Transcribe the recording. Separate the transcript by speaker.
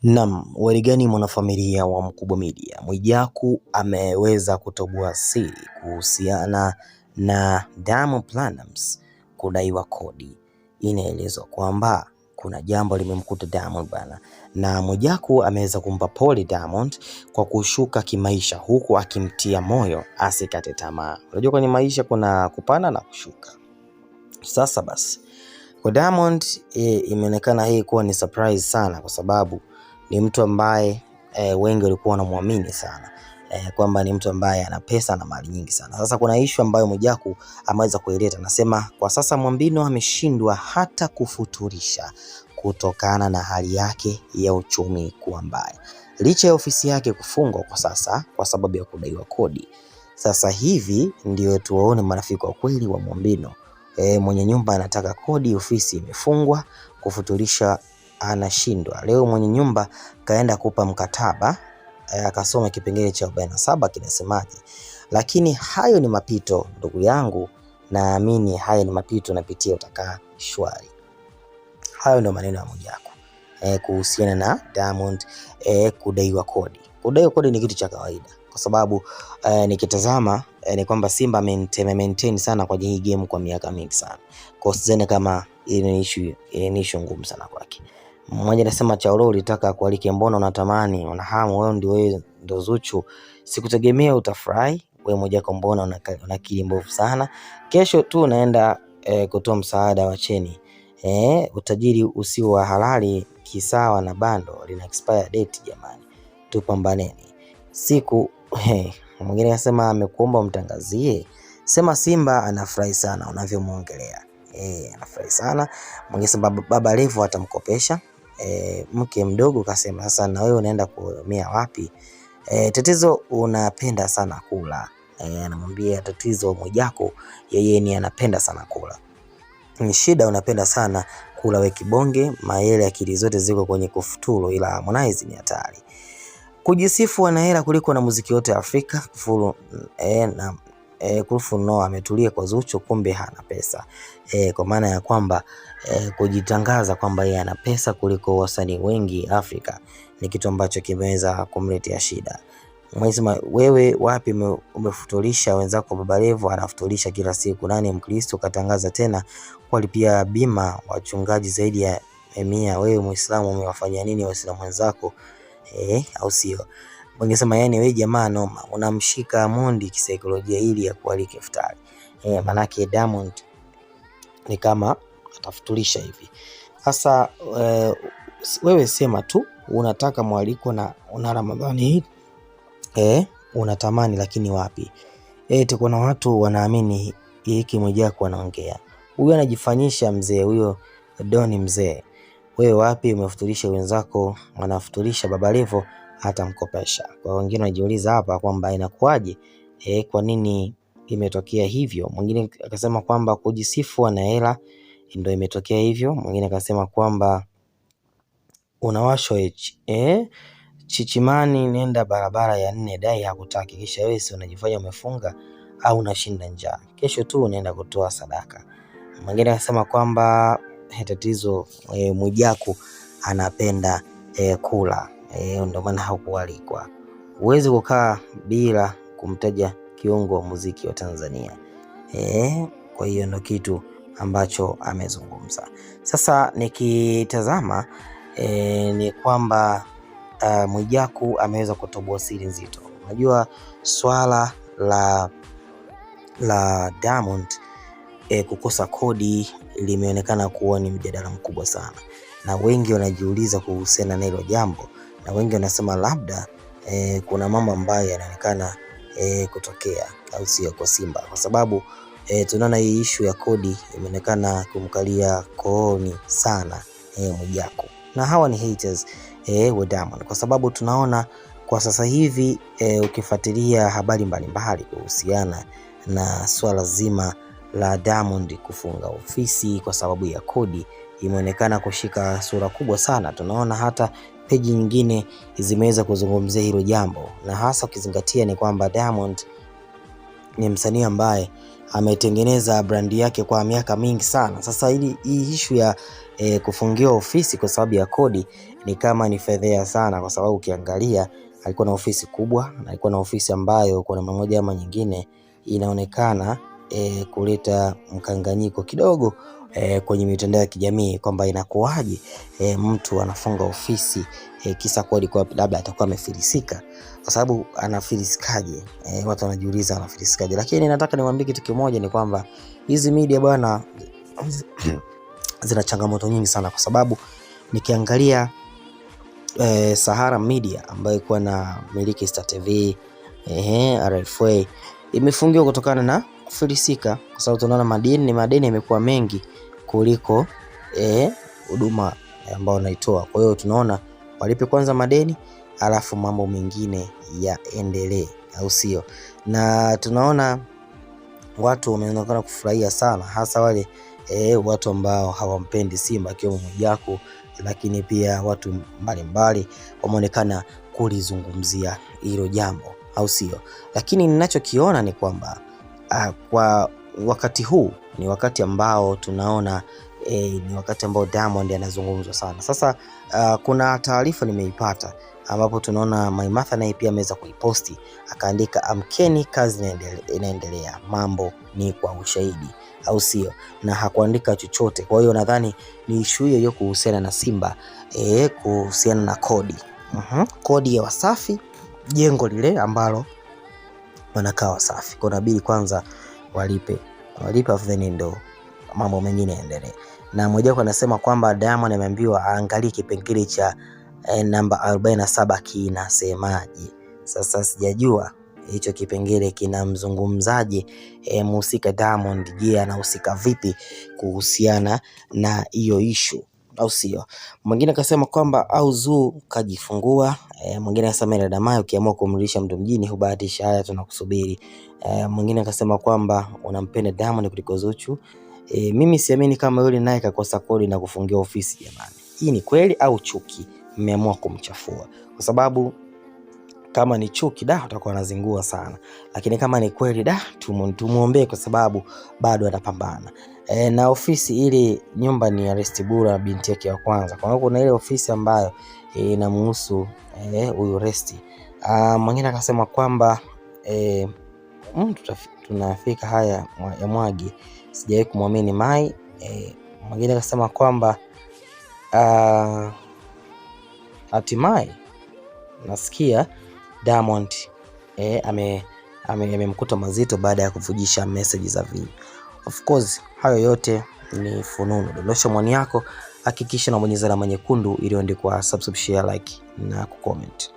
Speaker 1: Naam, warigani mwanafamilia wa Mkubwa Media, Mwijaku ameweza kutoboa siri kuhusiana na Diamond Platnumz kudaiwa kodi. Inaelezwa kwamba kuna jambo limemkuta Diamond bana, na Mwijaku ameweza kumpa pole Diamond kwa kushuka kimaisha, huku akimtia moyo asikate tamaa. Unajua kwenye maisha kuna kupanda na kushuka. Sasa basi kwa Diamond imeonekana hii kuwa ni surprise sana kwa sababu ni mtu ambaye wengi walikuwa wanamwamini sana kwamba ni mtu ambaye ana pesa na mali nyingi sana. Sasa kuna ishu ambayo Mwijaku ameweza kuileta, anasema kwa sasa Mwambino ameshindwa hata kufuturisha kutokana na hali yake ya uchumi kuwa mbaya, licha ya ofisi yake kufungwa kwa sasa kwa sababu ya kudaiwa kodi. Sasa hivi ndio tuwaone marafiki wa kweli wa Mwambino. Mwenye nyumba anataka kodi, ofisi imefungwa, kufuturisha anashindwa. Leo mwenye nyumba kaenda kupa mkataba akasoma kipengele cha 47 kinasemaje. Lakini hayo ni mapito ndugu yangu, naamini hayo ni mapito napitia, utakaa shwari. Hayo ndio maneno ya Mwijaku kuhusiana na Diamond kudaiwa kodi. Kudaiwa kodi ni kitu cha kawaida kwa sababu nikitazama ni kwamba Simba maintain sana kwa hii game kwa miaka mingi sana, kwa sidhani kama ile ni issue ngumu sana kwake. Mmoja anasema Chaulo, ulitaka kualike, mbona unatamani una hamu wewe, ndio wewe ndio Zuchu, sikutegemea utafurahi wewe Mwijaku, mbona una akili mbovu sana. Kesho tu unaenda kutoa msaada wa cheni utajiri usio wa halali kisawa na bando lina expire date. Jamani, tupambaneni siku. Mwingine anasema amekuomba umtangazie, sema Simba anafurahi sana unavyomwongelea anafurahi sana. Mwingine sema Baba Levo atamkopesha mke mdogo kasema sasa na wewe unaenda kuhamia wapi? Tatizo unapenda sana kula. Anamwambia tatizo Mwijaku yeye ni anapenda sana kula. Ni shida unapenda sana kula we kibonge, mayele akili zote ziko kwenye kufuturu, ila Harmonize ni hatari. Kujisifu ana hela kuliko na muziki wote Afrika. Kufuru na Kufuru no ametulia kwa Zuchu, kumbe hana pesa kwa maana ya kwamba kujitangaza kwamba yeye ana pesa kuliko wasanii wengi Afrika ni kitu ambacho kimeweza kumletea shida. Mwesema wewe wapi umefutulisha wenzako? Baba Levo anafutulisha kila siku. Nani Mkristo katangaza tena kuwalipia bima wachungaji zaidi ya 100. Wewe Muislamu umewafanyia nini Waislamu wenzako? Au sio? Wangesema yani wewe jamaa noma, unamshika Mondi kisaikolojia ili ya kualike iftari. Manake Diamond ni kama atafutulisha hivi. Sasa wewe sema tu unataka mwaliko na una Ramadhani hii unatamani lakini wapi? Eti kuna watu wanaamini hiki Mwijaku anaongea. Huyu anajifanyisha mzee, huyo Doni mzee. Wewe wapi umefutulisha wenzako, wanafutulisha Baba Levo atamkopesha. Kwa wengine wanajiuliza hapa kwamba inakuwaje? Kwa nini imetokea hivyo? Mwingine akasema kwamba kujisifu ana hela ndio imetokea hivyo. Mwingine akasema kwamba unawashwa Chichimani, nenda barabara ya nne, dai hakutaki, kisha wewe si unajifanya umefunga au unashinda njaa, kesho tu unaenda kutoa sadaka. Mwingine akasema kwamba tatizo Mwijaku anapenda kula ndio maana hakualikwa. Huwezi kukaa bila kumtaja kiungo wa muziki wa Tanzania kwa hiyo ndo kitu ambacho amezungumza. Sasa nikitazama ni kwamba Mwijaku ameweza kutoboa siri nzito. Unajua swala la Diamond kukosa kodi limeonekana kuwa ni mjadala mkubwa sana, na wengi wanajiuliza kuhusiana na hilo jambo, na wengi wanasema labda kuna mambo ambayo yanaonekana kutokea, au sio, kwa Simba, kwa sababu tunaona hii ishu ya kodi imeonekana kumkalia kooni sana Mwijaku, na hawa ni haters wa Diamond, kwa sababu tunaona kwa sasa hivi ukifuatilia habari mbalimbali kuhusiana na swala zima la Diamond kufunga ofisi kwa sababu ya kodi imeonekana kushika sura kubwa sana. Tunaona hata peji nyingine zimeweza kuzungumzia hilo jambo, na hasa ukizingatia ni kwamba Diamond ni msanii ambaye ametengeneza brandi yake kwa miaka mingi sana. Sasa hii issue ya kufungiwa ofisi kwa sababu ya kodi Ni kama ni fedhea sana, kwa sababu ukiangalia alikuwa na ofisi kubwa na alikuwa na ofisi ambayo kwa namna moja ama nyingine inaonekana kuleta mkanganyiko kidogo kwenye mitandao ya kijamii kwamba inakuwaje mtu anafunga ofisi kisa kodi kwa labda atakuwa amefilisika. Kwa sababu anafilisikaje? Watu wanajiuliza anafilisikaje? Lakini nataka niwaambie kitu kimoja ni kwamba hizi media bwana zina changamoto nyingi sana, kwa sababu nikiangalia Sahara Media ambayo ilikuwa na miliki Star TV, RFA imefungiwa kutokana na kufilisika, kwa sababu tunaona madeni yamekuwa mengi kuliko huduma ambayo wanaitoa. Kwa hiyo tunaona walipe kwanza madeni alafu mambo mengine yaendelee, au sio? Na tunaona watu wameonekana kufurahia sana, hasa wale watu ambao hawampendi Simba akiwemo Mwijaku, lakini pia watu mbalimbali wameonekana kulizungumzia hilo jambo, au sio? Lakini ninachokiona ni kwamba kwa wakati huu ni wakati ambao tunaona ni wakati ambao Diamond anazungumzwa sana. Sasa kuna taarifa nimeipata ambapo tunaona Maimartha naye pia ameweza kuiposti akaandika, amkeni, kazi inaendelea, mambo ni kwa ushahidi, au sio? Na hakuandika chochote. Kwa hiyo nadhani ni issue hiyo hiyo kuhusiana na Simba kuhusiana na kodi. Kodi ya Wasafi, jengo lile ambalo wanakaa Wasafi, kwa inabidi kwanza walipe, alafu then ndo mambo mengine yaendelee. Na Mwijaku anasema kwamba Diamond ameambiwa aangalie kipengele cha namba 47 kinasemaje. Sasa sijajua hicho kipengele kinamzungumzaje mhusika Diamond. Je, anahusika vipi kuhusiana na hiyo issue, au sio? Mwingine akasema kwamba au Zuu kajifungua. Mwingine akasema dada Mayo, ukiamua kumrudisha mtu mjini hubahatisha. Haya, tunakusubiri. Mwingine akasema kwamba unampenda Diamond kuliko Zuchu. Mimi siamini kama yule naye kakosa kodi na kufungia ofisi. Jamani, hii ni kweli au chuki? Mmeamua kumchafua kwa sababu kama ni chuki da utakuwa anazingua sana, lakini kama ni kweli da tumuombee kwa sababu bado anapambana. Na ofisi ile nyumba ni ya Resti Bura, binti yake wa kwanza. Kwa hiyo kuna ile ofisi ambayo inamuhusu huyu Resti. Mwingine akasema kwamba tunafika haya ya Mwagi, sijawahi kumwamini Mai. Mwingine akasema kwamba hatimaye nasikia Diamond amemkuta mazito baada ya kuvujisha message za video. Of course hayo yote ni fununu. Dondosha maoni yako, hakikisha unabonyeza alama nyekundu iliyoandikwa subscribe, share, like na kucomment.